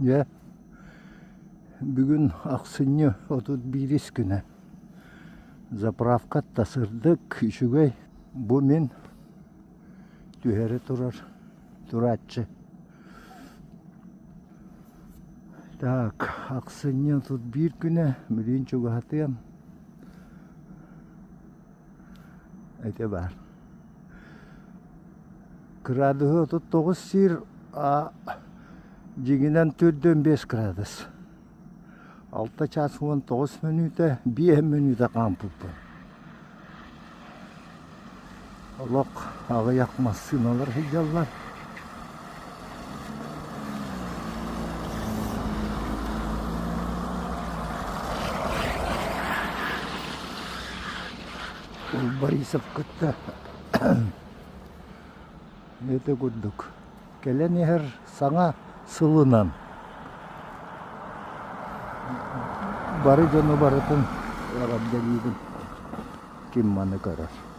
Дьэ, бүгүн ахсынньы 31-ис күнэ. Заправка да сырдык, үчүгэй. Бу мин түһэрэ турар турааччы. Так, ахсынньы 31 күнэ, билигин чугаһатыам. Ити баар. Кыраадыһы 39 сиир, а дьиҥинэн 45 градус. 6 чаас 19 мүнүүтэ, 5 мүнүүтэ хаампыппын. Олох аҕыйах массыыналар сылдьаллар. Ол Борисов кытта ити курдук кэлэн иһэр саҥа сылынан бары дьону барытын эҕэрдэлиибин ким маны көрөр.